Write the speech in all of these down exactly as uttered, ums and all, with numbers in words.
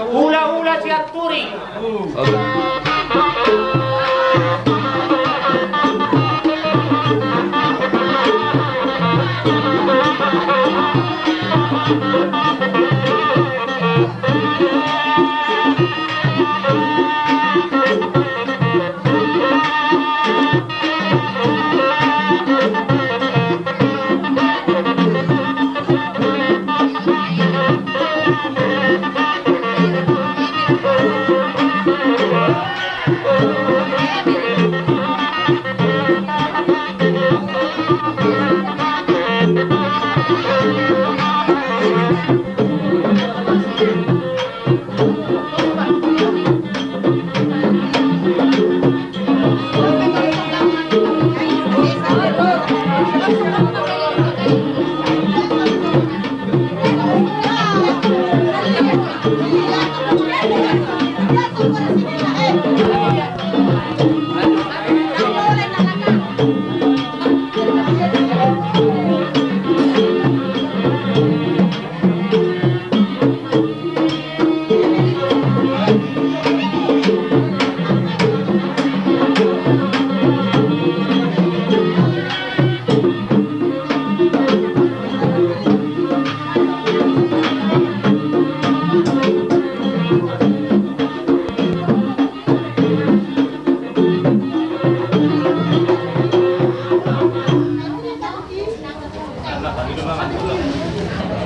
Hulahula sian Turi.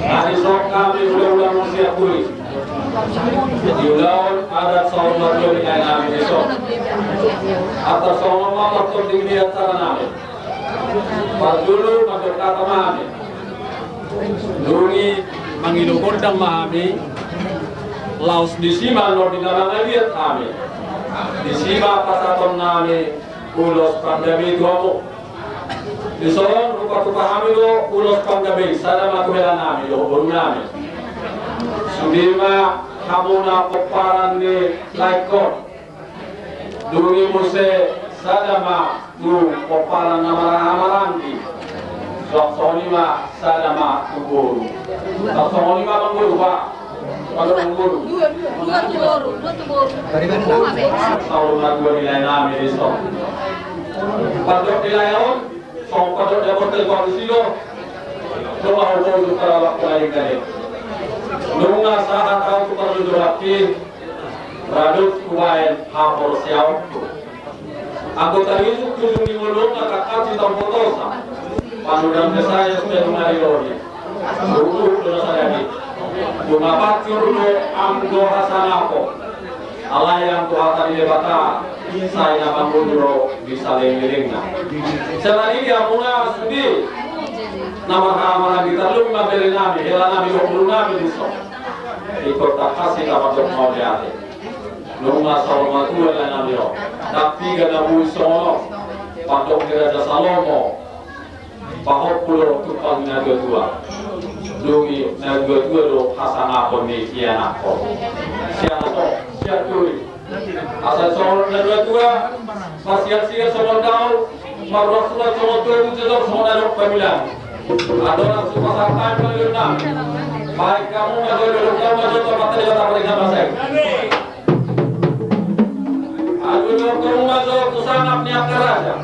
Adi sok kami hulahula muse akui di ulaon adat saur matua ni lae nami dison. Atas songon ma martonding di acara nami. Parjolo mandok hata ma hami. Dung i mangido gondang ma hami. Laos disi ma nunga di na mangaliat hami. Disi ma pasahaton nami ulos panggabe tu hamu. Dison rupa-rupa hami do ulos panggabe sada ma tu hela nami dohot boru nami. Sude ma hamuna pomparan ni laengkon. Dung i muse sada ma tu pomparan na marhaha maranggi. Suang songon i ma sada ma tu boru. Suang songon i ma amangboru, Pak. Pado amangboru. Dua, dua, dua tu boru, dua tu boru. Saur matua ni lae nami dison. Pado di lae on. Songon pandok ni apostel Paulus i do, nunga hupaujung paralak na linggan i. Nunga sahat ahu tu parjolo nangkin, rap do hubaen haporseaonku. Anggo taringot tu ujung ni ngoluna, tangkas ditambotosa. Panudang desa i sude nunga dilobi. Suhut do na sadari. Nunga pancur do anggo hasangapon. Alai anggo hata ni Debata, sai na mangolu do di saleleng-lelengna. Sian i di hamuna sude na marhaha maranggi, tarlumobi ma bere nami, hela nami dohot boru nami dison. Ingkon tangkas hita mandok mauliate. Nunga saur matua lae nami on. Ndang piga na boi songon on. Pandok ni Raja Salomo. Pahompu do tumpang ni natuatua. Dung i natuatua do hasangapon ni ianakhon. Sian ahu, sian Turi. Asa songon natuatua, marsiasiat songon daol, marsuansuan songon togu, jojor songon na adong pamilaan. Andorang so pasahat hami pangaliaon nami, bahen hamu ma jolo, hamu ma jolo, Amanta Debata paringan ma sai. Aduh, Dohot hamu ma jo tu sangap ni angka raja.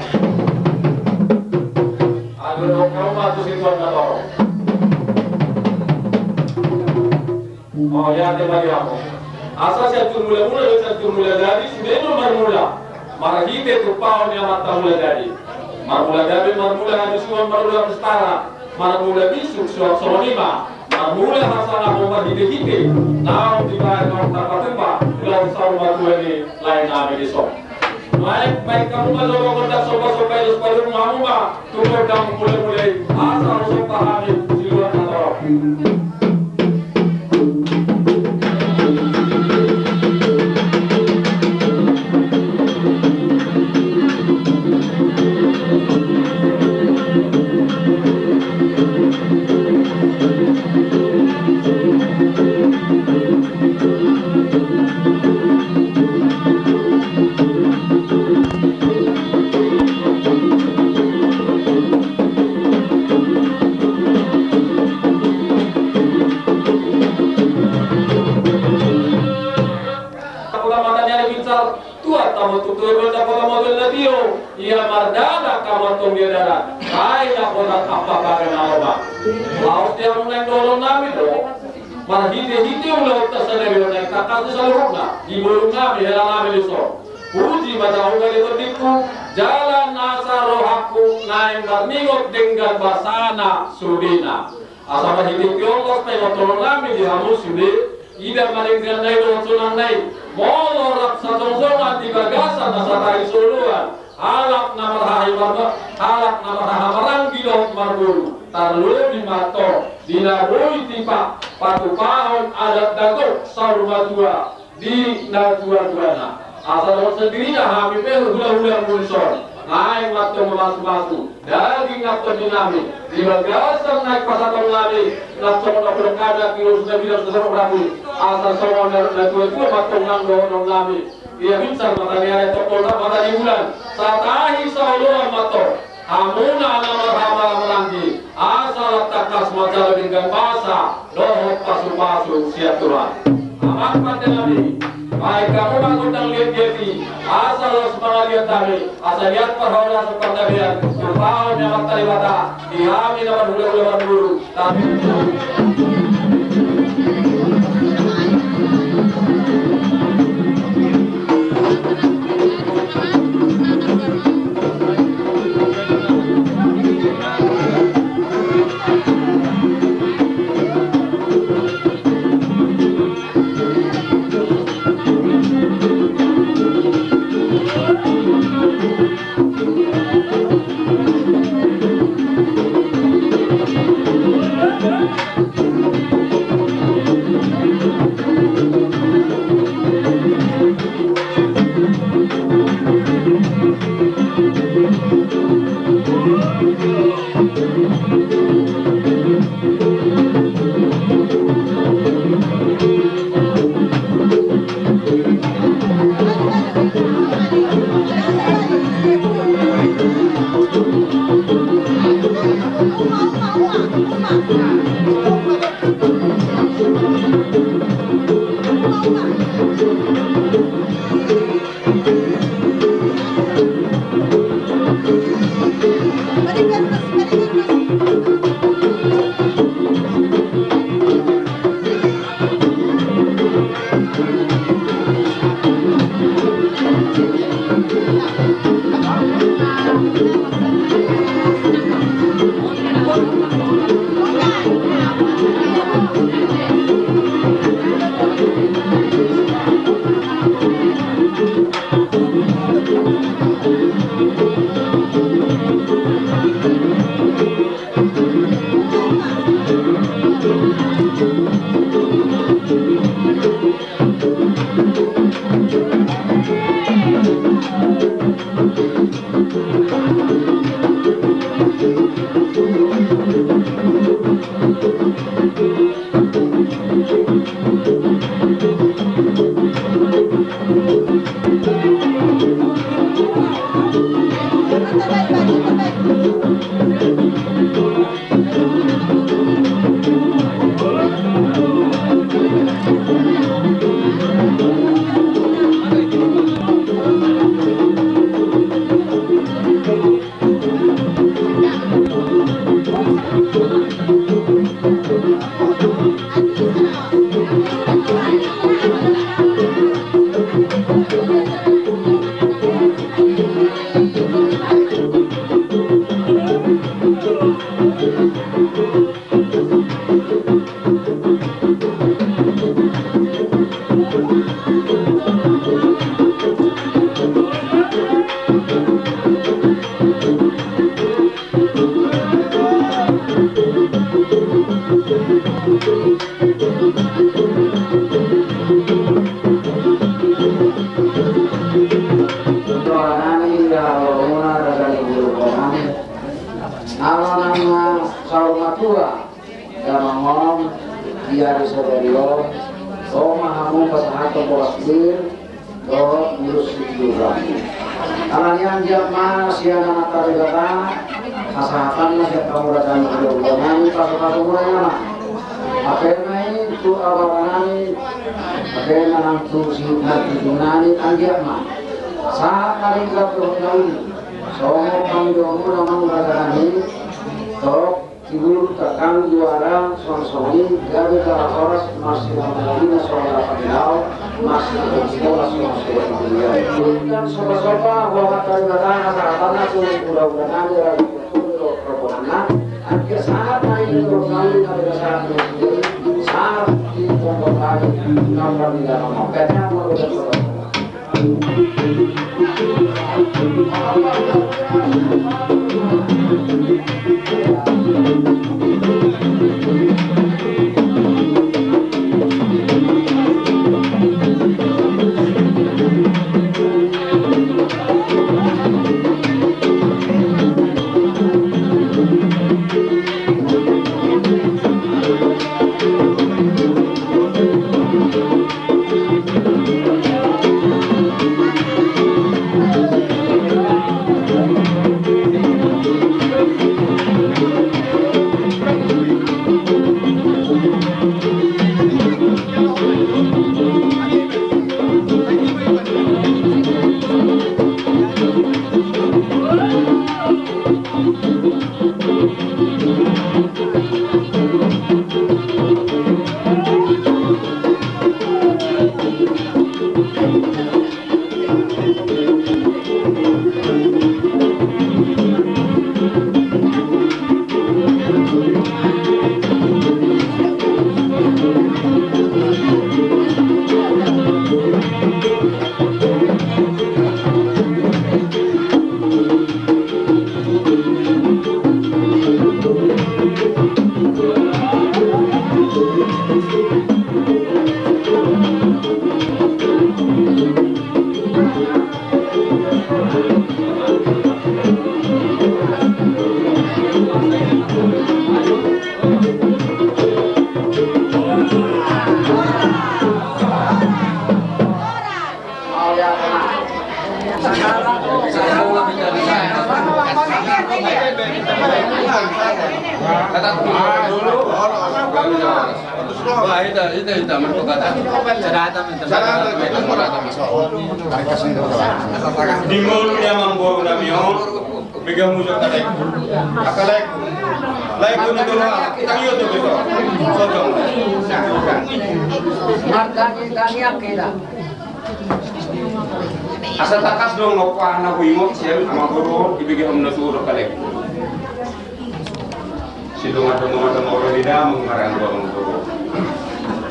Aduh, dohot hamu ma jo tu situan na torop. O, ia, te bagi aku. Asa sian tu mula-mula, sian tu mula jadi, sude do marmula. Marhite tumpahon ni Amanta Mula Jadi. Marmula gabe, marmula hadusuhon, marmula bestara. Marmula bisuk, suang songon i ma. Marmula hasangapon marhite-hite. Naung dibaen, naung tarpatupa. Laos saur matua ni lae nami dison. Baen, baen hamu ma jo gondang somba-somba i, laos padomu hamu ma tu gondang mula-mula i, asa ro somba hami siluat na torop. Kota mata ni ari binsar, tuat hamu tu tuan, kota model na tio, ia mardalan hamu antong di dalan, ai na kota apa pakai na obat. Laos di hamu naeng dohonon nami do. Marhite-hite ulaonta sadari on naeng tangkas do saluhutna di bolon nami, hela nami dison. Puji ma Jahowa di tondingku, jala nasa rohangku naeng marningot denggan basana sudena. Asa marhite-hite on laos paingothon nami di hamu sude, ida ma dengganna i dohot sonangna i, molo rap sasonggongan di bagasan nasa tahi so oloan, halak na marhaha maranggi, halak na marhaha maranggi dohot marboru, tarlobi ma antong di na boi dipatupahon adat dagok saur matua di natuatuana. Asa dohot sandirina hami pe hulahula muna dison, naeng ma antong mamasu-masu daging na tondinami di bagasan naeng pasahaton nami, na songon na hudok anak di ulos na bilang sesama berarti. Asa songon na natuatua ma antong nang dohonon nami. Ia binsar mata ni ari, topol mata ni bulan, satahi saoloan ma antong. Hamuna na marhaha maranggi, asa lam tangkas manjalo denggan basa dohot pasupasu sian Tuhan. Amang pande nami, baen hamu ma gondang liat-liat i, asa laos mangaliat hami, asa liat parhorasan panggabean, tumpahon ni Amanta Debata di hami na marhulahula marboru. Salamuna raja ni hulahula nami. Ala nang saur matua damang on di ari sadari on, ro ma hamu pasahathon boras pir dohot bulus siduduran. Alani i anggiat ma sian Amanta Debata hasahatanna sian hamu raja ni hulahula nami, pasupasumuna i ma. Hape ma i tu ababa nami, hape ma nang tu simartuju nami, anggiat ma sahat na denggan dohot na uli songon pangidoonmuna, amang raja nami. Tok, tiur, tangkang, juara, songon i gabe jala horas, marsilang na uli na songon na pangilao, marsilang na horas, songon i gabe jala horas. Sopa-sopa, boha tarima tangan, sahatanna, sulit udah-udah nami, ragu-ragu, robo-robo nami. Anggiat sahat na i, robo nami, na beda sahat na i, sahat di pondok nami, nomor di dalam mampetnya, nomor di dalam. Di ngolu ni amangboru nami on, beha mujur kalek. Akalek. Lae ko ni dua. Tangi o tu beha. Sojong. Martangi-tangi angka ida. Asa tangkas do nang paha na huingot sian amangboru, dibege hamu na tudo kalek. Sidongan-dongan na mangoro ni damang maranggo amangboru.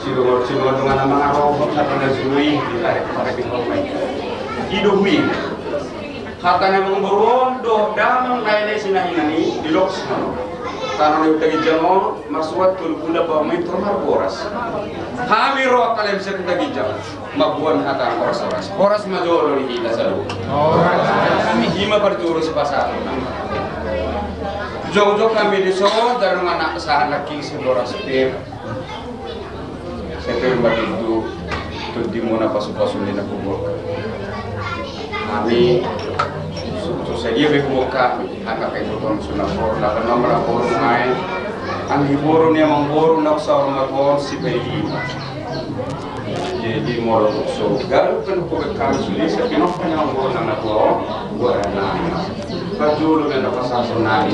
Sidongan-sidongan na mangarohon sapa na sului di tarik pakai di homai. I do huingot. Hata ni amangboru on dohot damang na i na sinahinan i di loks ma. Tano ni Huta Ginjang on marsuat tolu bulan bahen ma i tor marboras. Hami ro angka lae sian Huta Ginjang. Mamboan hata horas-horas. Horas ma jolo di hita saluhut. Horas. I ma parjolo sipasahat. Jongjong hami dison, jala nunga na sahat nangkin si boras pe. Sai pe ma tutu tondimuna pasu-pasu ni na humuruk. Hami so sadia be humuruk hami. Angka pe boru na so na boru, lapan nomor boru nai. Anggi boru ni amangboru na saur matua on si pe i. Jadi molo so gabe pe nuku be kami sude, sai pe nongkan amangboru na tua on. Buat na. Pajulu be na pasahat sonari.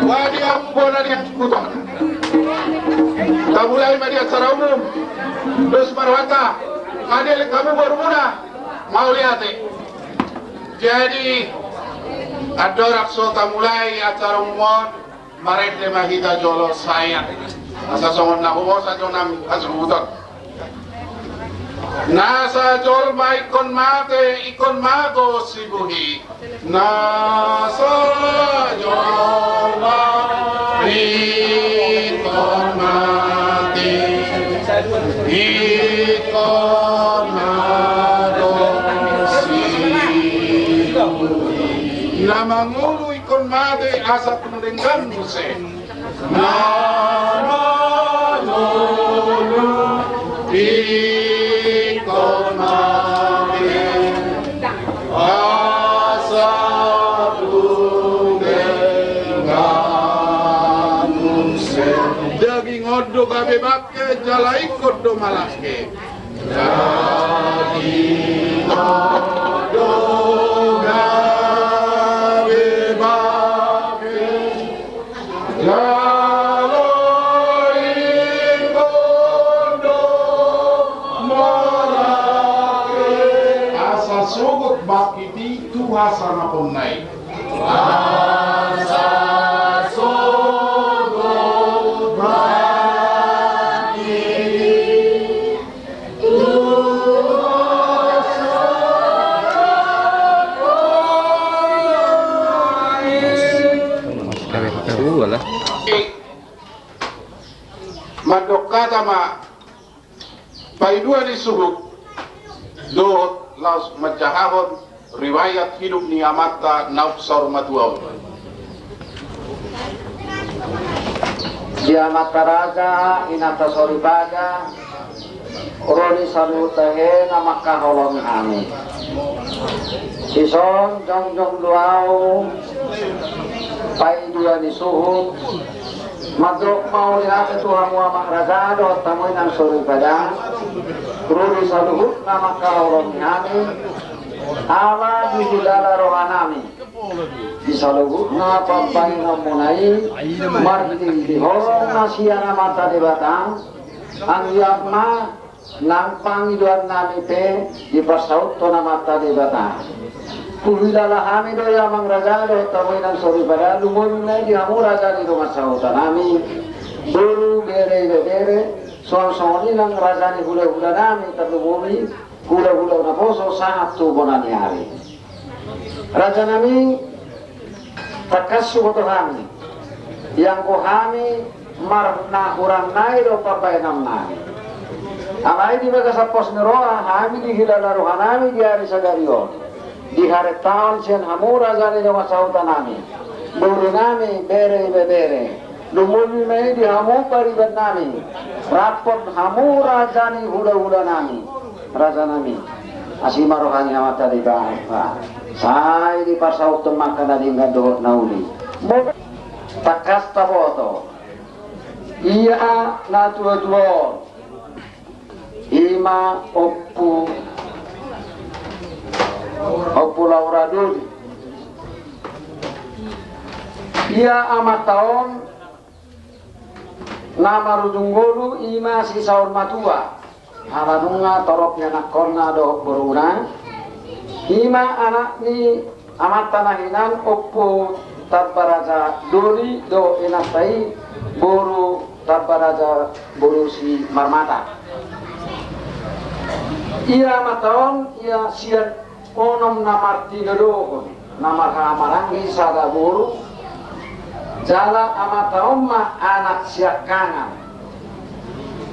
Wadi ambo na di Kuta. Tamulai ma di acara umum. Dos marwata. Hadir kamu baru muda. Mauliate. Jadi, andorang so tamulai acara umum on, marende ma hita jolo sae. Asa songon na humosa jo nami hasuhuton. Nasa jolma ingkon mate, ingkon mago sibuhi. Nasa jolma ingkon mate, ingkon mago sibuhi. Na mangolu ingkon mate asa tu denggan muse. Na mangolu ingkon mate asa tu denggan muse. Daging on do gabe bangke jala ingkon do malangke. Daging on do gabe bangke. Jala ingkon do malangke. Asa sogot bangkit i tu hasangaponna i. Asa sogot bangkit i. Mandok hata ma paidua ni suhut dohot laos manjahahon riwayat hidup ni amanta naung saur matua on. Di amanta raja, inanta soripada, ro di saluhut tahe na mangkaholongi hami. Dison jongjong do au paidua ni suhut mandok mauliate tu hamu amang raja dohot hamu inang soripada, ro di saluhut na mangkaholongi hami, ala dihilala rohanami di saluhutna pambahenanmuna i, marhite holong na sian amanta Debata, anggiat ma nang pangidoannami pe diparsauthon amanta Debata. Huhilala hami do i amang raja dohot hamu inang soripada, lumobi ma i di hamu raja ni dongan sahutanami, boru, bere, ibebere, songon songon i nang raja ni hulahulanami, tarlumobi hulahula naposo sahat tu bona ni ari. Rajanami, tangkas huboto hami, ianggo hami marnahurang nai do pambahenannami. Alai di bagasan pos ni roha hami dihilala rohanami di ari sadari on, diharentaon sian hamu raja ni dongan sahutanami, borunami, bere, ibebere. Lumobi ma i di hamu paribannami, rap dohot hamu raja ni hulahulanami, rajanami. Asi ma roha ni amanta Debata, sai diparsauthon ma angka na denggan dohot na uli. Tangkas taboto, ia na tuatua on, i ma Ompu, Ompu Laura Doli. Ia amanta on na marujung ngolu, i ma si saur matua, ala nunga torop ianakhonna dohot boruna. I ma anak ni amanta na hinan Ompu Tambaraja Doli dohot inanta i boru Tambaraja boru Simarmata. Ia amanta on ia sian onom na martinodohon, na marhaha maranggi sada boru, Jala amanta on ma anak siangkangan.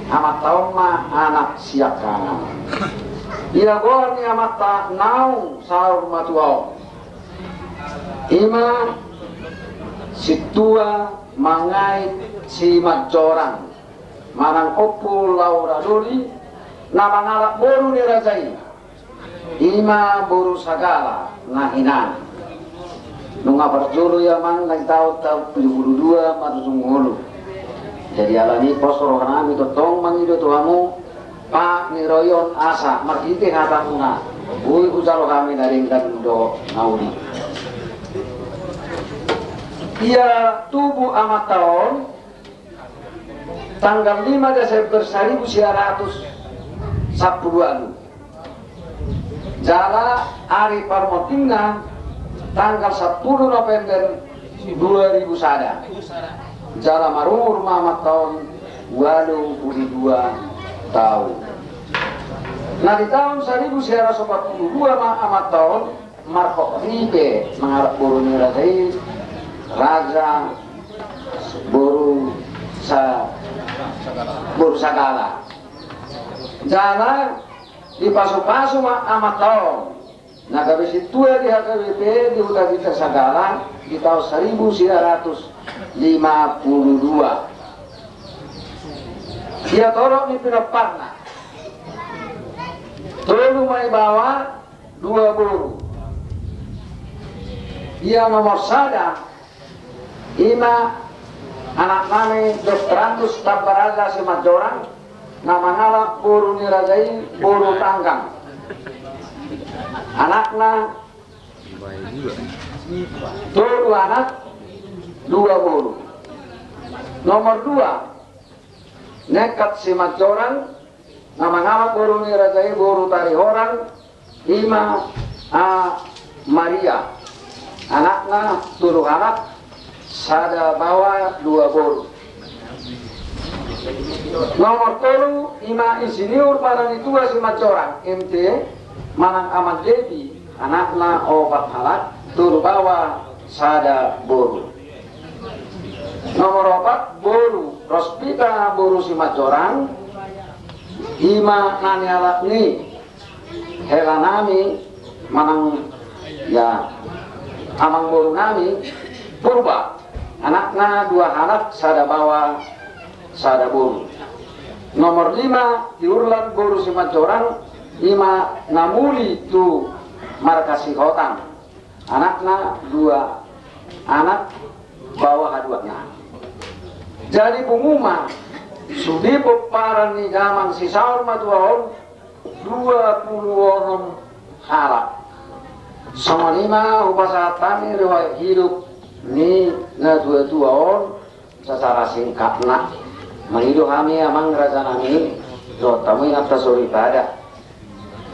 Amanta on ma anak siangkangan. Ia goar ni amanta naung saur matua on, i ma Sintua Mangait Simanjorang manang Ompu Laura Doli, na mangalap boru ni raja i, i ma boru Sagala na hinan. Nunga parjolo i amang, na di taon taon pitu pulu dua marujung ngolu. Jadi alani i pos rohanami tongtong mangido tu hamu, Pak ni royon asa marhite hatamuna, boi hujalo hami na denggan dohot na uli. Ia tubu amanta on tanggal lima Desember saribu sia ratus sampulu ualu. Jala ari parmontingna tanggal sampulu November dua ribu sada. Jala marumur ma amanta on ualu pulu dua taon. Na di taon saribu sia ratus opat pulu dua ma amanta on marhot ripe mangalap boru ni raja i, raja boru Sa-, boru Sagala. Jala dipasupasu ma amanta on na gabe sintua di H K B P di Huta Bintang Sagala di taon saribu sia ratus lima pulu dua. Ia torop ni pinomparna, tolu ma ibaoa, dua boru. Ia nomor sada, i ma anaknami Doktorandus Tambaraja Simanjorang, na mangalap boru ni raja i boru Tanggang. Anakna tolu anak, dua boru. Nomor dua, Nekat Simanjorang, na mangalap boru ni raja i boru Tarihorang, i ma A Maria. Anakna tolu anak, sada baoa dua boru. Nomor tolu i ma Insinyur Maranitua Simanjorang, M T, manang Aman Devi, anakna opat halak, tolu baoa sada boru. Nomor opat boru Rospita boru Simanjorang, i ma na nialap ni helanami manang, ya, amangborunami Purba, anakna dua halak, sada baoa sada boru. Nomor lima Tiurlan boru Simanjorang, i ma na muli tu marga Sihotang. Anakna dua anak, baoa haduana. Jadi pungu ma sude pomparan ni damang sisaur matua on dua pulu onom halak. Songon i ma hupasahat hami riwayat hidup ni natuatua on. Secara singkatna, mangido hami amang rajanami dohot hamu inanta soripada,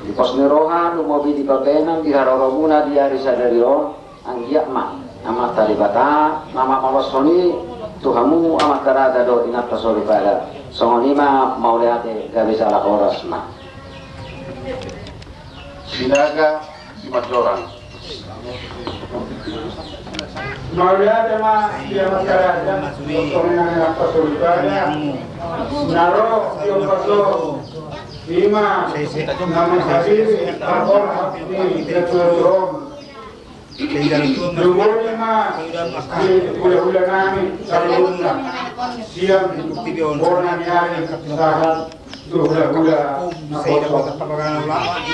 di pos ni roha lumobi di pambahenan di haroromuna di ari sadari on, anggiat ma Amanta Debata na mamolashon i tu hamu amanta raja dohot inanta soripada. Songon i ma, mauliate, gabe jala horas ma. Sinaga Simanjorang. Mauliate ma di amanta raja, songon i ma di inanta soripada, na ro di ombas on, i ma na menghadiri parhorhon ni natuatua on. Dung i ma di hulahula nami saluhutna, sian bona ni ari sahat tu hulahula naposo.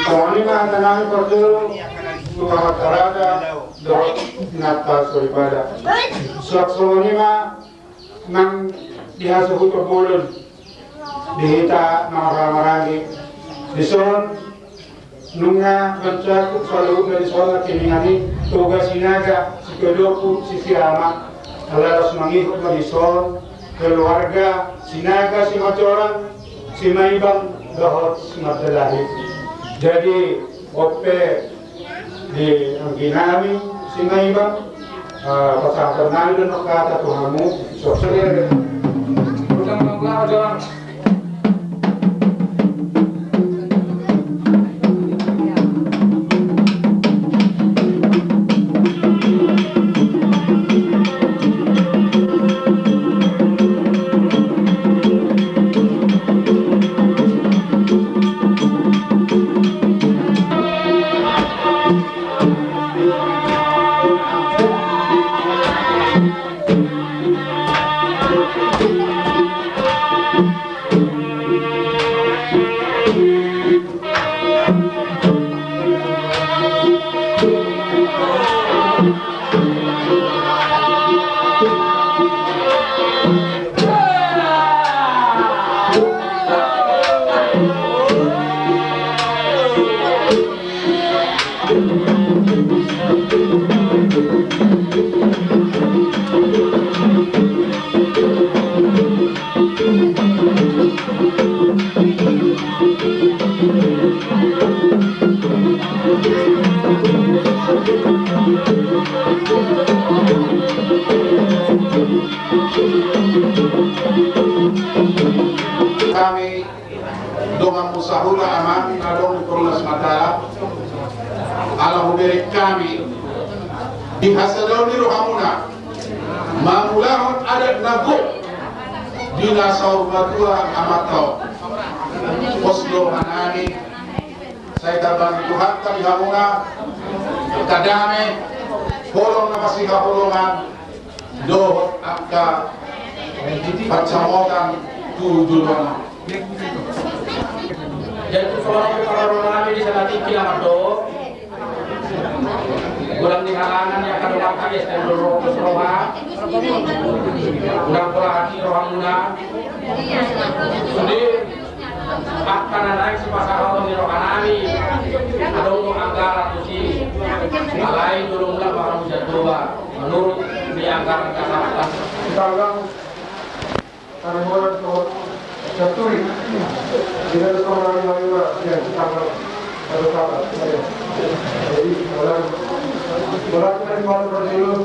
Songon i ma hata nami parjolo tu amanta raja dohot inanta soripada. Suang songon i ma nang di hasuhuton bolon di hita na marhahamaranggi dison. Nunga mencakup saluhutna dison nangkiningan i, Toga Sinaga, Sitodoku, Sisiama, ala laos mangihut ma dison keluarga Sinaga, Simanjorang, Simaibang dohot Simandalahi. Jadi on pe di anggi nami Simaibang, eh, pasahaton nami do hata tu hamu. Sukses. Bereng hami di hasadaon ni rohamuna mangulahon adat na gok di na saur matua amanta on. Pos do rohanami, sai tabangi Tuhanta di hamuna angka dame, holong na masihaholongan dohot angka pansamotan tu joloan on. Jadi tu songon on pe parrohanami di sana tingki na mandok. Godang ni halangan ni angka dongan hami, S T M dua ratus roha. Godang pola hati rohamuna. Sude angka na naeng sipasahaton ni rohanami, adong do anggaran tusi. Alai jolo muna marhamu jaddoba manurut ni anggaran kasaratan. Tanggal Kariboran dohot Santuri. Di dalam sekolah lima lima siang tanggal satu Sabat. Jadi, bolang, bolang dari Palu Rasulul.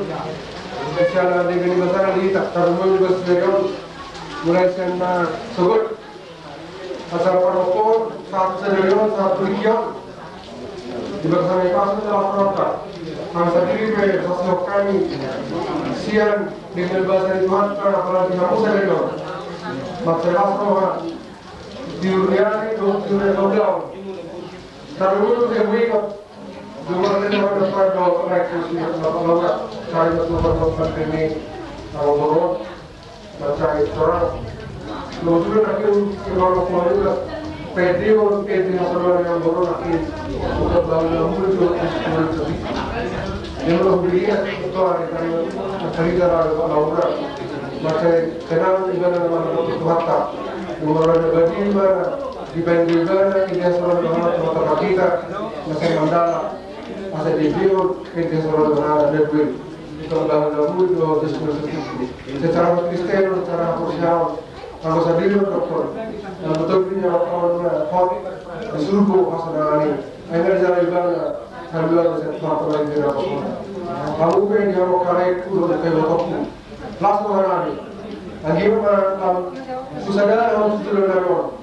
Spesial dengan di basana di hita. Karena di bas dari on. Mulai siang na sogot. Asal parokon, satu sandirion, satu likion. Di bagasan i pasu dalam parokon. Nang sadiri pe sasihok hami. Sian dengan bahasa di Tuhan, karena apalagi kamu sandirion. Maksudnya apa? Di dunia ini, di dunia kau bilang. Tapi dulu saya berikut. Dulu saya dapat dapat doa, naik kursi, dapat doa. Saya dapat doa, dapat ini. Kalau doa. Mansai sorang. Nunga tutu nangkin, siroro kuali ulas. Pede on, pede na saluan ni amang boru nangkin. Udah bangun lampu itu, udah sepi. Yang lo beli ya, itu hari kan, hari kan ada Pak Laura. Mansai tenang, ibana nama nama Tuhanta. Nomor ada bagi ibana, di bandi ibana, ini asal nama Tuhanta kita, mansai mandala. Asa di Sion, pede na saluan ni amang boru. Secara Kristen, secara Kristen, anggo sadiri on dokter. Yang betul punya orang hot, disuruh bawa pasangan ini. Akhirnya di dalam ibana, sambil ada saya tempat orang yang tidak apa-apa. Kamu pe di awak karet, udah kayak betok. Langsung hari. Lagi mana, susah dah, kamu sudah dari orang.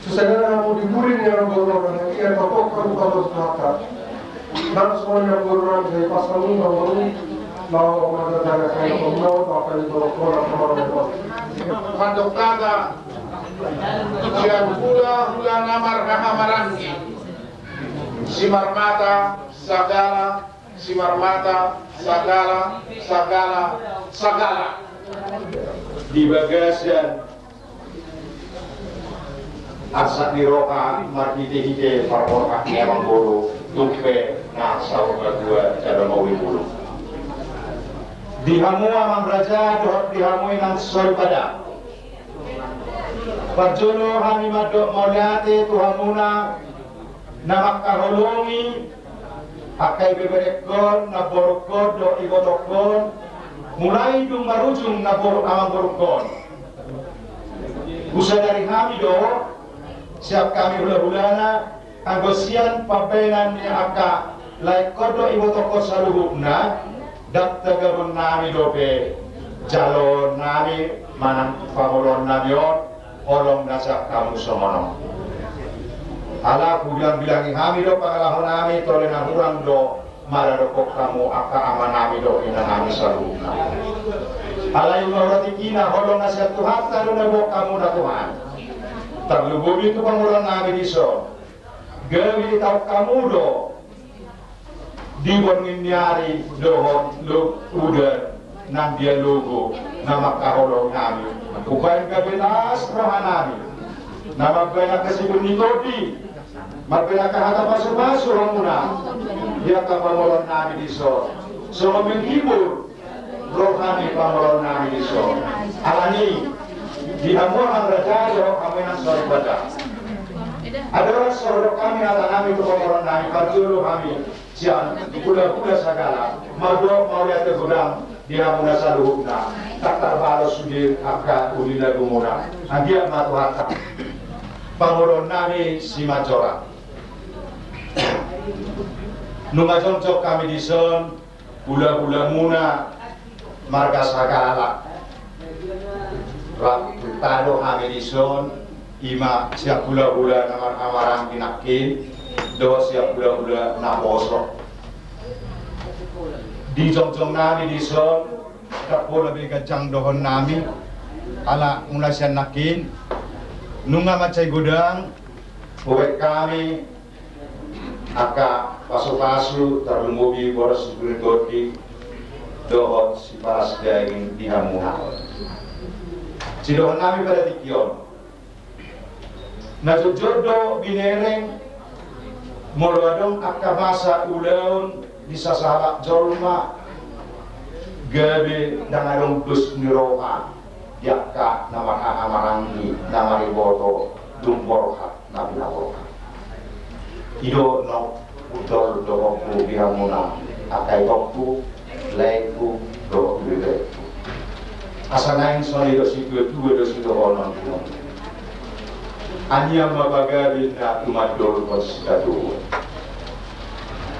Susah na hamu di buri ni amang boru, na ia patok hamu patok mata. Nang songon i amang boru, nang sai pas hamu amang boru, laho mandatangani hamu, laho pakai boru, boru, boru, boru. Mandok hata sian hulahula na marhahamaranggi, Simarmata Sagala, Simarmata Sagala, Sagala, Sagala. Di bagasan arsak ni roha marhitehite parroha ni amang boru, tung pe na saur matua jala mauli bulung. Di hamu amang raja dohot di hamu inang soripada. Parjolo hami mandok mauliate tu hamuna na mangkaholongi angka ibeberengkon, namborungkon dohot ibotongkon, mulai dung marujung namboru amangborungkon. Husadari hami do, sian hami hulahulana, anggo sian pambahenan ni angka laengkon dohot ibotongkon saluhutna, ndang tagabonnami dope jaloonnami manang pangoloonnami on, holong na sian hamu songon on. Ala hubilangbilangi hami do pangalahonami, tole na hurang do maradophon hamu angka amanami dohot inanami saluhutna. Alai mauliate, holong na sian Tuhanta do na boan hamuna Tuhan. Tarlumobi tu pangoloonnami dison. Gabe ditaon hamu do di borngin ni ari dohot udan nang dia logo na mangkaholongi hami. Umbahen gabe las rohanami, na mambahen angka sibun ni tondi, mambahen angka hata pasupasu hamuna di angka pangoloonnami dison. Songon menghibur roha ni pangoloonnami dison. Alani i, di hamu amang raja dohot hamu inang soripada, andorang so hudok hami hatanami tu pangoloonnami, parjolo hami sian hulahula Sagala mandok mauliate godang di hamuna saluhutna. Ndang tarbalos sude angka uli na gumuna. Anggiat ma Tuhanta pangoloonnami Simanjorang. Nunga jongjong hami dison, hulahulamuna marga Sagala. Rap tado hami dison, ima sian hulahula na marhamaranggi nangkin dohot sian hulahula naposo. di jongjong nami dison, ndang pola be ganjang dohonon nami, ala mula sian nangkin, nunga mansai godang, hubaen hami, angka pasupasu, tarlumobi boras ni Sitorus Tondi, dohot sipalas daging di hamuna. Sidohonon nami pada tingki on. Na jotjot do binereng, molo adong angka masa ulaon di sasahalak jolma, gabe ndang adong dos ni roha, di angka na marhahamaranggi, na mariboto, dung borhat, na pinaborhat. I do na hudol dohononku di hamuna, angka itompu, laengku, dohot ibebengku. Asa naeng songon i do situatua do sidohonon. Anian ma pagabe na tumandangkon sitadohon.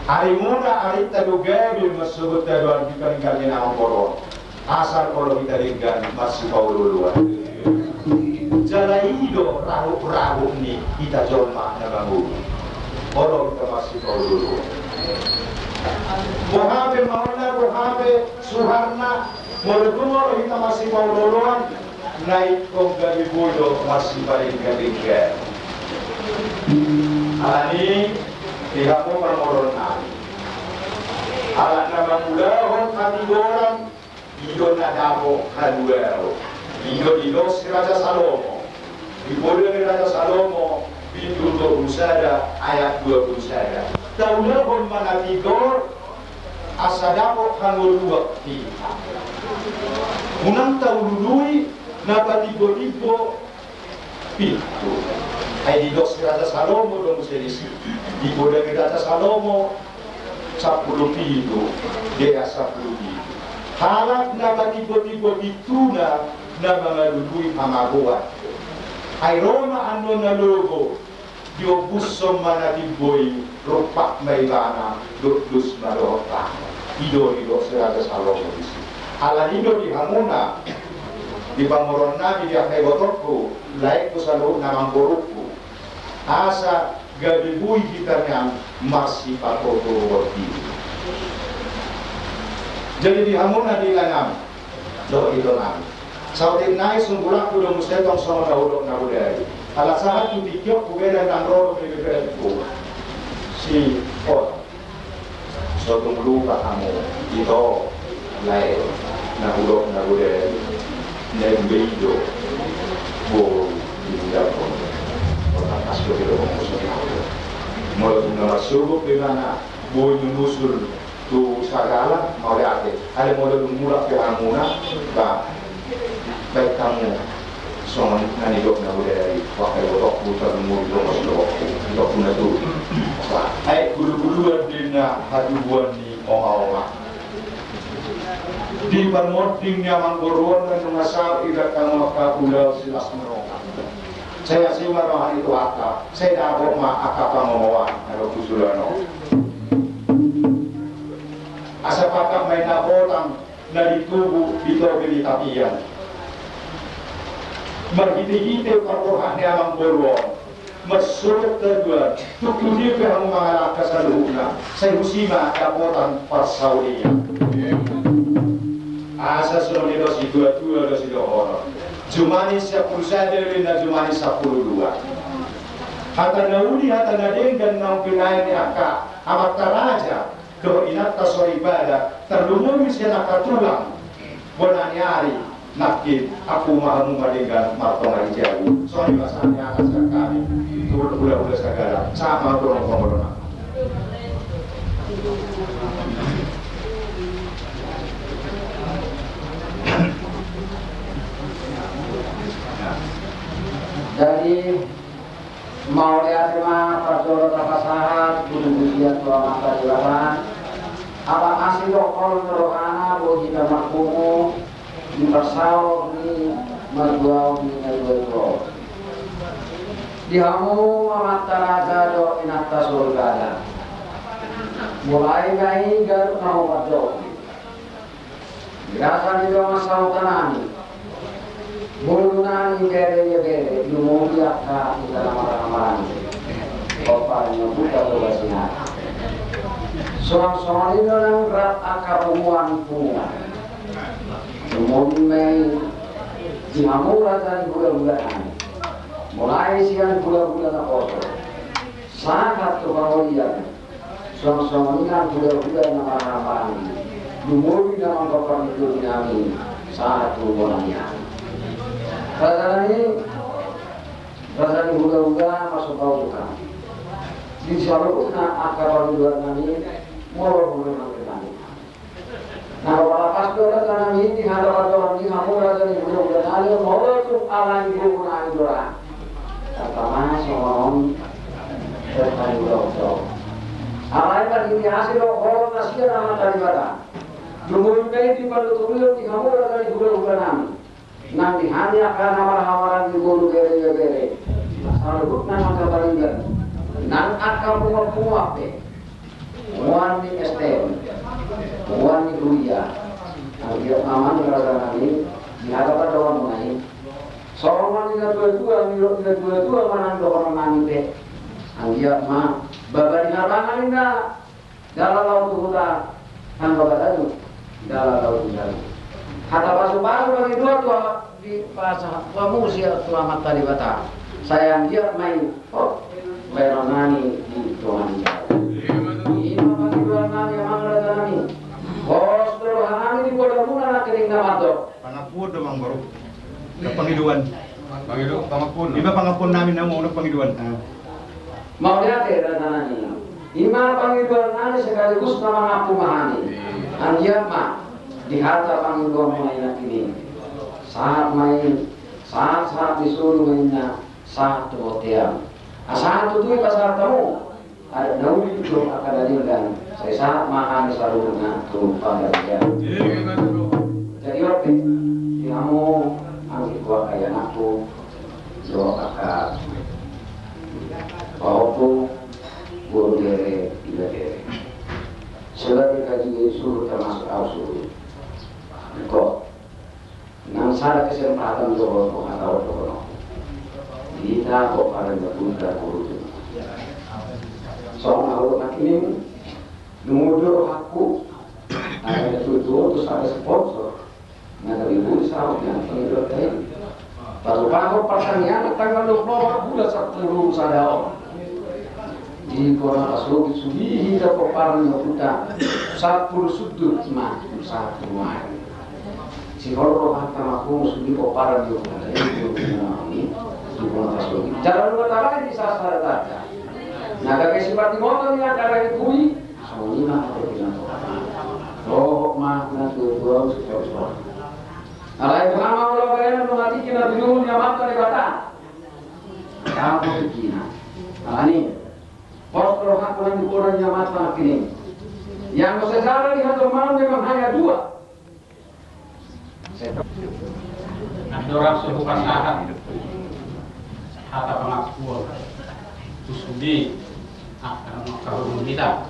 Arimuna arinta do gabe marsogot tadoan di paringgalingan on. Asal olo hita denggan marsipaolooloan. Jala i do rahut-rahut ni hita jolma na mangolu. Olo hita marsipaolooloan. Boha pe maolna, boha pe suharna, molo dung olo hita marsipaolooloan, na ingkon gabe boi do marsipalenggadenggan. Alani i, di hamu parmoruon nami, ala na mangulahon hatigoran, i do na dapot haluaon. I do didok si Raja Salomo. Di Poda ni Raja Salomo, bindu tolu sada, ayat dua pulu sada. Taulahon ma na tigor, asa dapot hangoluan hita. Unang taulului na patimbotimbo pintu. Ai didok si Raja Salomo do muse disi. Di Poda ni Raja Salomo, sampulu pitu, di ayat sampulu pitu. Halak na patimbotimbo pintuna na mangalului hamagoan. Ai ro ma annon na lobo, diombushon ma na timbo i, rumpak ma ibana, dohot dos ma dohot tangan. I do didok si Raja Salomo disi. Alani i do di hamuna, di pamoruon nami, di angka ibotongku, laengku saluhutna, amangborungku. Asa gabe boi hita nian marsipatotoruon diri. Jadi di hamuna di inanami dohot itonami, saotik nai sunggulanku do muse tong songon na hudok na bodari. Ala sahat tu tingki on hubeda ndang ro dope ibebengku. Si on. So tung lupa hamu, ito, lae, na hudok na bodari, na imbeido, bo, di hudok on. Otak as do hidok on, so di hudok. Molo tung na marsogot pe ibana, bo, nunusul tu sagala, mauliate. Alai molo tung mulak pe hamuna, ba, baen hamu. Songon na nidok na bodari, angka ibotongku, tarlumobi do ibotongku, ibotongku na tubu. Ai guluguluan do na hatubuan ni omaoma. Di parmonding ni amangboru on na nunga saut idak hamu angka ulaon silas ni roha. Sai asi ma roha ni Tuhanta, sai dapot ma angka pangomoan na dohot hujuluan on. Asa patak ma i na hotang na di tubu di topi ni tapian. Marhitehite parroha ni amangboru on, marsogot tadoan, tung tu dia pe hamu mangalangka saluhutna, sai husi ma dapotan parsaulian. Asa songon i do situatua do sidohonon. Jumani sampulu sada do ninna, jumani sampulu dua. Hata na uli, hata na denggan naung pinaen ni angka amanta raja dohot inanta soripada, tarlumobi sian angka tulang bona ni ari nangkin, angkup ma hamu ma denggan martonga di jabu. Songon i ma sahat ni hata sian hami tu hulahula sagala, sahat ma tu roha ni pamoruon. Jadi, mauliate ma parjolo tapasahat pujipujian tu Amanta Debata. Ala asi dohot holong ni rohana boi hita marpungu di parsaor ni marjuaon ni na dua-dua on. Di hamu amanta raja dohot inanta soripada, mulai na i gabe na huparjolo. Di bagasan dongan sahutanami, boru nami, bere ia bere, lumobi angka hita na marhahamaranggi. Opa, nyobuta tu basi nami. Songon songon i do nang rap angka punguan-punguan. Lumobi ma i di hamu raja ni hulahula nami. Mulai sian hulahula naposo sahat tu pangolian. Songon songon i nang hulahula na marhahamaranggi. Lumobi na manggohi parminggu nami sahat tu bona ni hami. Raja nami, raja ni hulahula, marsogot ma hami. Di saluhutna angka pangidoan nami, molo hurang nang hami. Na molo pas do raja nami, di hata pandohan ni hamu raja ni hulahula nami, molo tung alani gogo nami do ra. Pertama songon on, pertama do. Alai kan ini hasil do holong na sian Amanta Debata. Lumobi ma i di pandohan ni hamu raja ni hulahula nami. Nang di hami angka na marhahamaranggi, boru, bere, ibebere. Saluhutna nang angka pariban, nang angka punguan-punguan pe. Punguan ni S T M, punguan ni kuliah. Anggiat ma amang raja nami, di hata pandohan muna i. Songon na tua-tua, na tua-tua ma nang dohonon nami pe. Anggiat ma baba ni harangan inna. Jala laho tu huta, tangga batalu, jala laho tu jabu. Hata pasu-pasu bagi dua tua di pasahat hamu sian tu Amanta Debata. Sai anggiat ma i, oh, baenon nami di tonga ni jabu. I ma pangidoan nami, amang raja nami. Pos do roha nami di poda muna nangkining na mandok. Pangampuon do, amang boru. Pangidoan. Pangido-, pangampuon. I ma pangampuon nami na mau na pangidoan. Ah. Mauliate raja nami. I ma pangidoan nami sekaligus na mangampu ma hami. Anggiat ma di hata pangidoan muna i nangkining, sahat ma i, sahat-sahat ni solu ma inna, sahat tu bontean. Asa tutu i pasahat hamu. Adat na uli tu angka na denggan, sai sahat ma hami saluhutna tu panggabean. Jadi oke, di hamu anggikku, angka ianakku, dohot angka pahompu, boru, bere, ibebere. Sebagai kaji suhut, termasuk au suhut. Engko nang sada kesempatan do hata on dohononku. Hita pomparan ni ompunta boru. Songon na hudok nangkining, lumobi do rohangku. Ada tutu tu sada sponsor. Na gabe boi saut ni angka pangidoanta i. Patupahon partangiangan tanggal dua puluh opat bulan sampulu sada on. Di kota Pasogit sude hita pomparan ni ompunta, sampulu sundut ma tu sahat tu nuaeng. Sihol rohanta ma hamu sude pomparan ni ompunta i, di kota Pasogit. Jala nunga tabaen di sasada tanda. Na gabe sipartingkoton ni angka raja i, songon i ma hata ni na toha. Dohot ma na tuatua, suhut-suhut. Alai boha ma olo baenon nunga tingki na tinunggul ni Amanta Debata. Dapot tingkina. Alani. Pos rohangku nang di poda ni Amanta nangkining. Ianggo sejarah di hatomaon memang hanya dua. Andorang so hupasahat hata pangampuon tu sude angka na mangkaholongi hita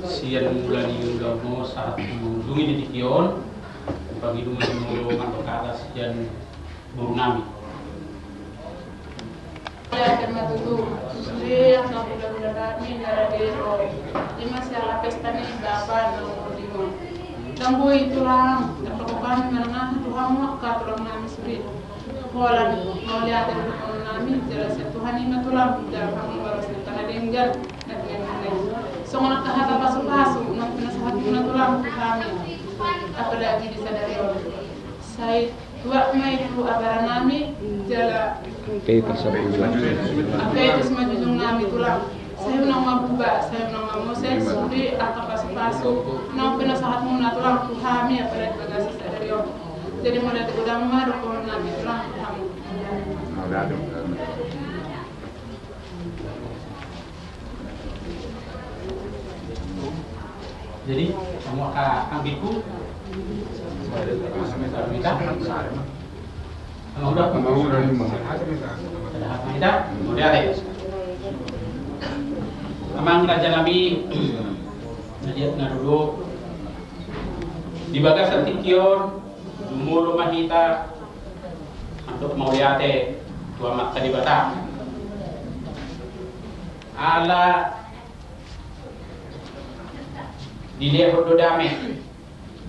sian mula ni ulaon on sahat tu dung i di tingki on, pangido ma jumolo mandok hata sian boru nami. Ya, terima tutu. Sude angka hulahula nami na rade ro. I ma siala pesta ni bapa na umur lima. Ndang boi tulang, ndang dapot hami manangaha tu hamu angka tulang nami sude. Holan mauliate do dohonon nami, jala sian Tuhan i ma tulang, jala hamu baros ni angka na denggan, na denggan. Songon angka hata pasu-pasu na pinasahat muna tulang tu hami. Apalagi di sadari on. Sai tuat ma i tu acara nami, jala. Ampe i, ampe i tu simanjujung nami tulang. Sai unang mabuba, sai unang mamose, sude angka pasu-pasu naung pinasahat muna tulang tu hami, apalagi di bagasan sadari on. Jadi mauliate godang ma dohonon nami tulang tu hamu. Jadi, semua ka-, anggikku. Amang uda. Amang uda. Amang uda. Mauliate. Amang raja nami, na liat na duduk di bagasan tingki on, jumolo ma hita mandok mauliate tu Amanta Debata. Ala Dilehon do dame,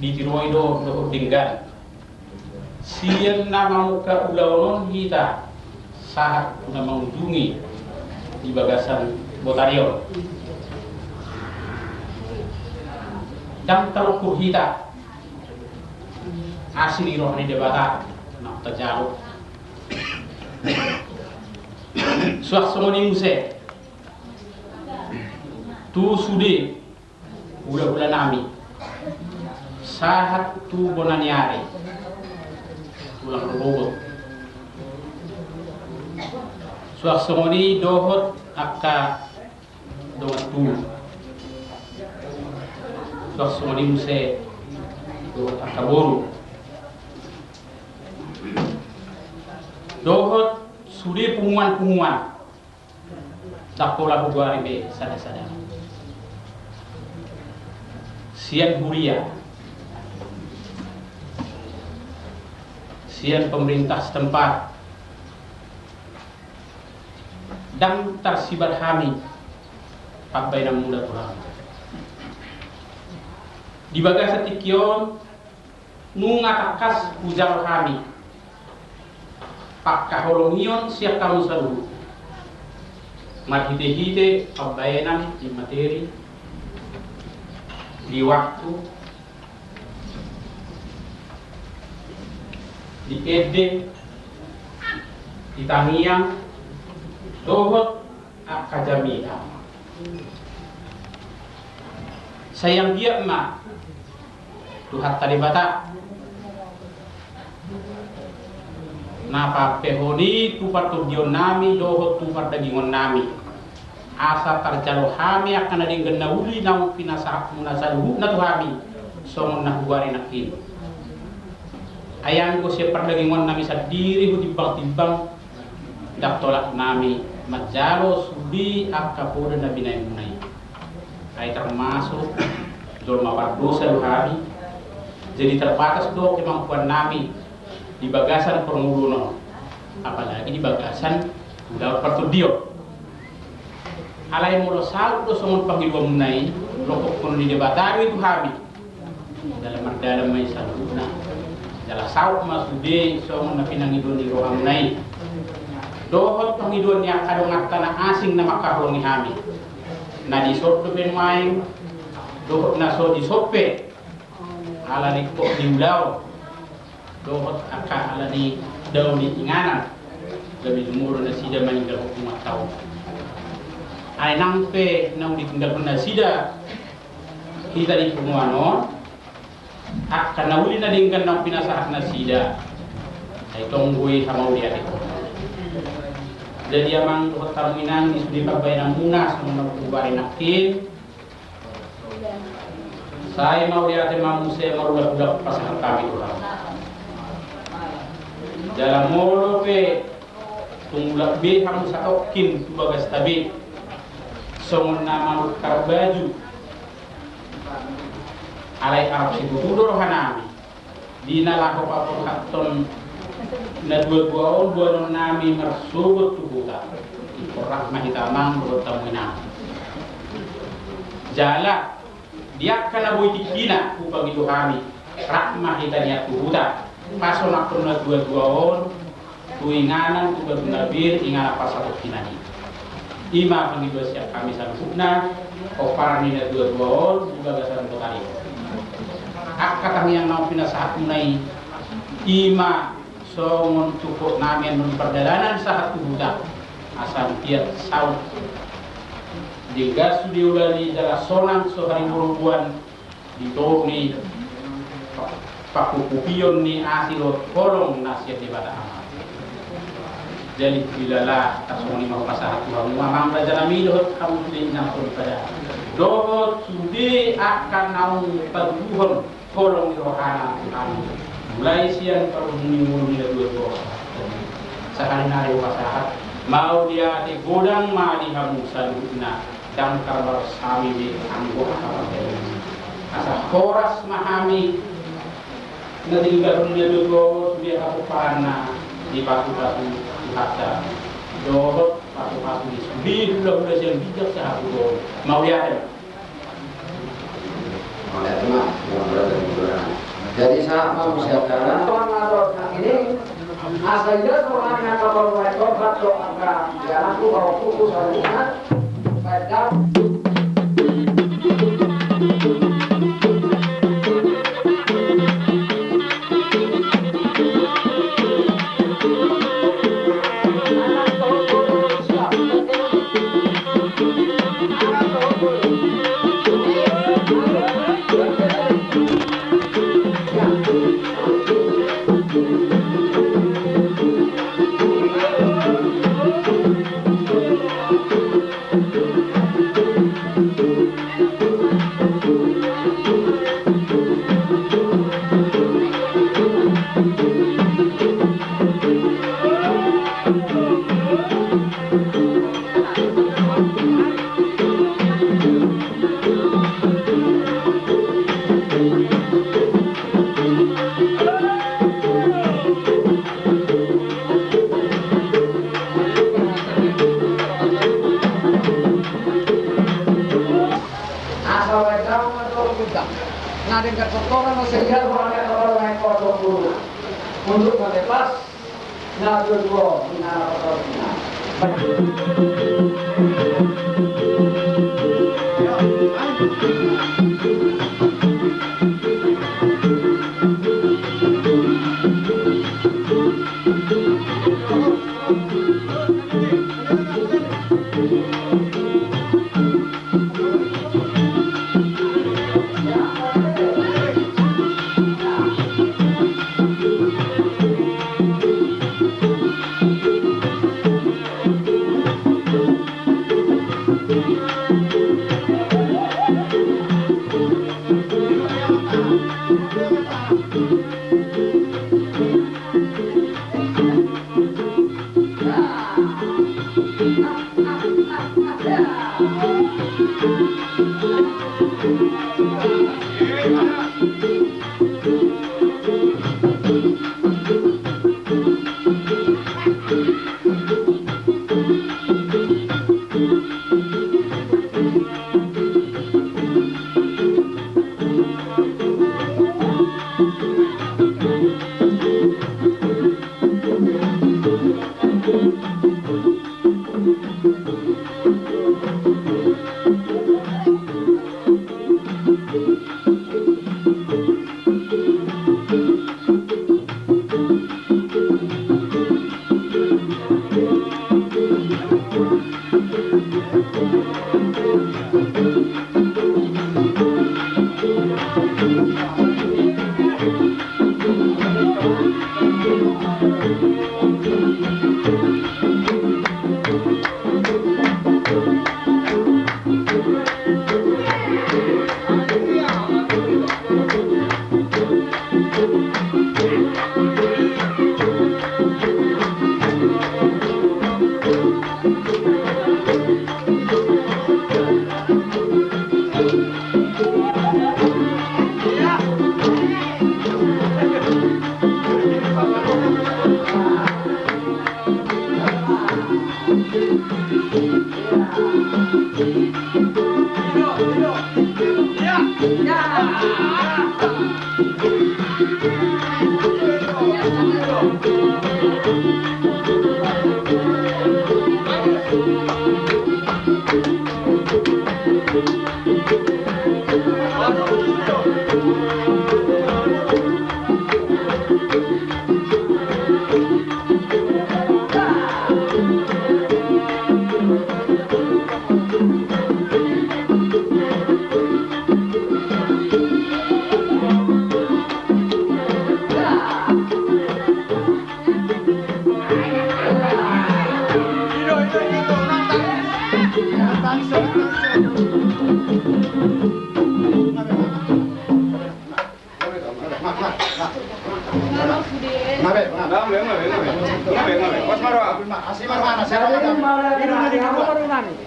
ditiroi do dohot denggan. Sian na mamungka ulaon on hita sahat tu na mangujungi di bagasan botari on. Ndang tarungkil hita asi ni roha ni Debata na tajalo. Suang songon i muse tu sude hulahula nami sahat tu bona ni ari, tulang rorobot. Suang songon i dohot angka dongan tubu. Suang songon i muse dohot angka boru dohot sude punguan-punguan. Ndang pola hugoari be sada-sada. Sian huria, sian pemerintah setempat, ndang tarsibar hami pambahenanmuna tu hami. Di bagasan tingki on, nunga tangkas hujalo hami pangkaholongion sian hamu saluhut, marhite-hite pambahenan di materi, di waktu, di ende, di tangiang, dohot angka jamita. Sai anggiat ma Tuhanta Debata na pampehon i tu partondionnami dohot tu pardagingonnami, asa tarjalo hami angka na denggan na uli naung pinasahatmuna saluhutna tu hami, songon na hugoari nangkin. Ai anggo sian pardagingonnami sandiri hutimbang-timbang, ndang tolap nami manjalo sude angka poda na binaenmuna i. Ai termasuk jolma pardosa do hami, jadi terbatas do kemampuannami di bagasan parngoluon on, apalagi di bagasan ulaon partondion. Alai molo saut do songon pangidoanmuna i, lopokhon ni Debata do i tu hami. Jala mardalan ma i saluhutna. Jala saut ma sude songon na pinangido ni rohamuna i dohot pangidoan ni angka donganta na asing na mangkaholongi hami, na dison dope nuaeng dohot na so dison pe, ala ringkot ni ulaon dohot angka ala ni dao ni inganan, gabe jumolo nasida maninggalhon hami taon. Ai nang pe naung ditinggalhon nasida hita di punguan on, angka na uli na denggan naung pinasahat nasida, ai tong do i hamauliateon. Jadi amang dohot hamu inang, di sude pambahenanmuna songon na hugoari nangkin, sai mauliate ma muse marulak-ulak pasahat hami tu hamu. Jala molo pe tung mulak be hamu satongkin tu bagasta be songon na manukar baju, alai arap situtu do rohanami di na laho paborhathon na dua-dua on boanonnami marsogot tu huta. Ingkon rap ma hita amang dohot hamu inang. Jala di angka na boi tingkina hupangido hami, rap ma hita nian tu huta pasonangkon na dua-dua on tu inganan, tu batu na pir, inganan pasatongkinan i. I ma pangidoan sian hami saluhutna, pomparan ni na dua-dua on di bagasan botari on. Angka tangiang naung pinasahatmuna i, i ma songon tungkotnami annon di pardalanan sahat tu huta, asa anggiat saut denggan sude ulaon i jala sonang so hariboruboan di toru ni pa-, panghuhupion ni asi dohot holong na sian Debata Ama. Jadi dilala tarsongon i ma hupasahat tu hamu amang rajanami dohot hamu sude inang soripada, dohot sude angka naung patuduhon holong ni rohana tu hami. Mulai sian parhundul ni ngolu ni na dua-dua on, sahali nari hupasahat, mauliate godang ma di hamu saluhutna. Ndang tarbalos hami be anggo angka pardalanan i. Asa horas ma hami na tininggalhon ni na dua-dua on sude hapomparanna, dipasu-pasu Tuhanta dohot pasu-pasu ni sude hulahula sian ginjang sahat tu toru. Mauliate ma. Jadi sahat ma muse acara. Asa ia so hami angka parumaen, tohap do angka ianakhon, pahompungku saluhutna. Baen damang. Asa baen damang ma tu torukunta. Na denggan songkonan do sehingga rohana kapal naik kodok guru. Untuk melepas na dua-dua di nana kotor.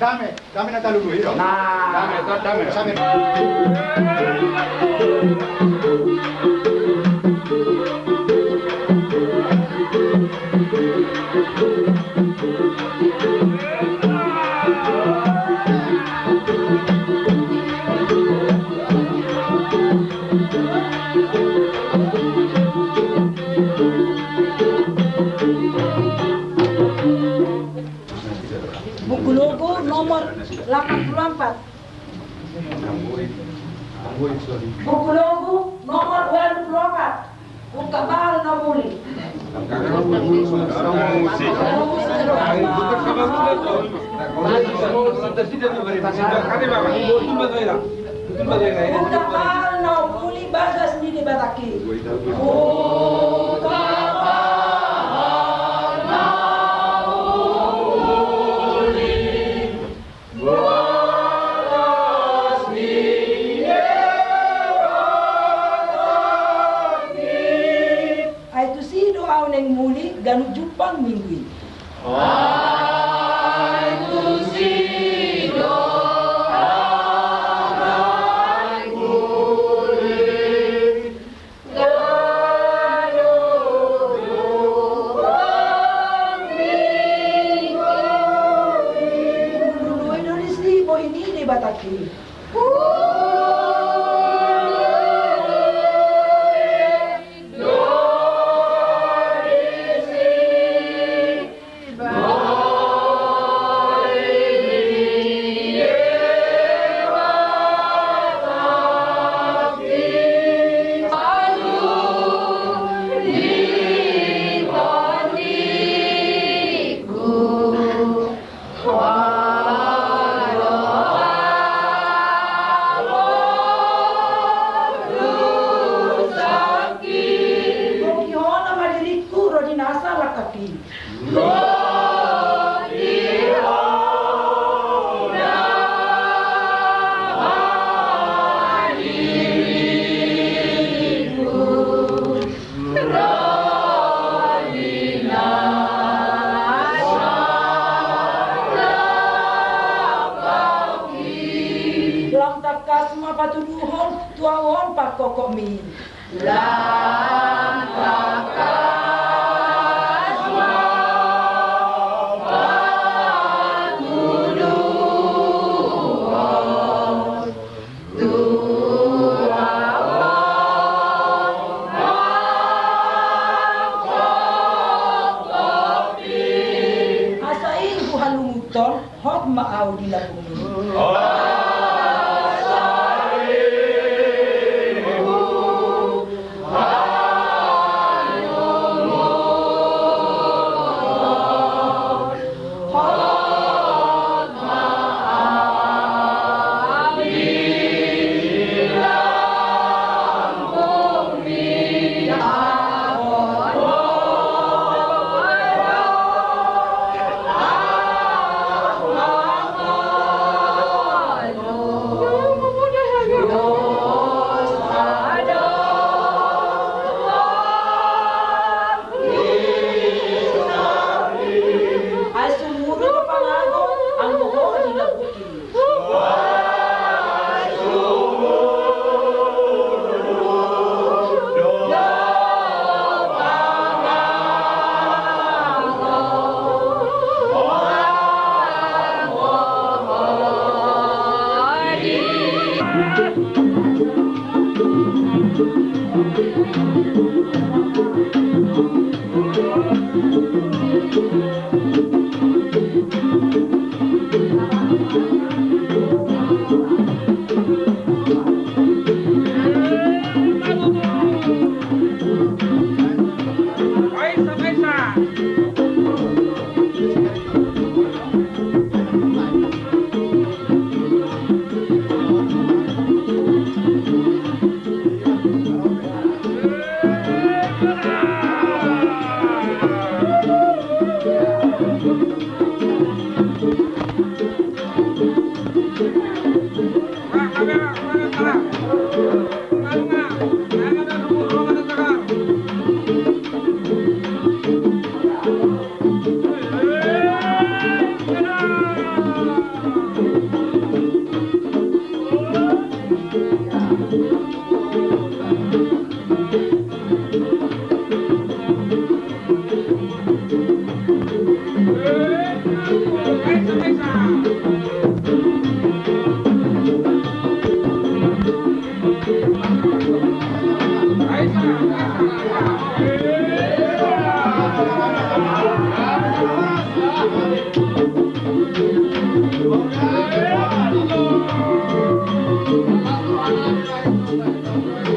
Dame, dame na talu dua, iyo. Dame, dame. Buku logo nomor lapan puluh empat. Buku logo nomor ualu puluh opat. Ungkap bahal na uli. Ungkap bahal na uli bagas ni Debata i. Ungkap bahal na uli. Ai tusi do ahu naeng muli ganup jumpang minggu i. Ai tusi do ahu naeng muli. Ganup jumpang minggu i. Lului do disi bohi ni Debata i. Lului do disi bohi ni Debata i. Alu ni tondiku. Bogihon ma diringku ro di nasa langkap i. Lam tangkas ma patuduhon tu ahu on pangkokmi. Lam tangkas ma patuduhon. Asa ingkon huhalungunhon, hot ma ahu di lambung i. Ai sumurut pangago anggo ho di lambungki.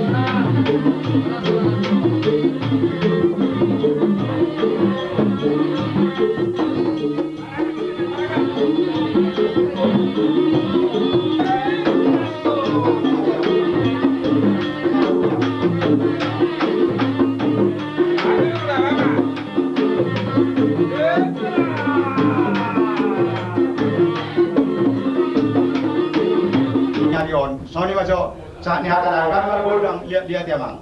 Nyari on, songon i ma jo. Sahat ni hata na, hami marbolang, liat-liat i amang.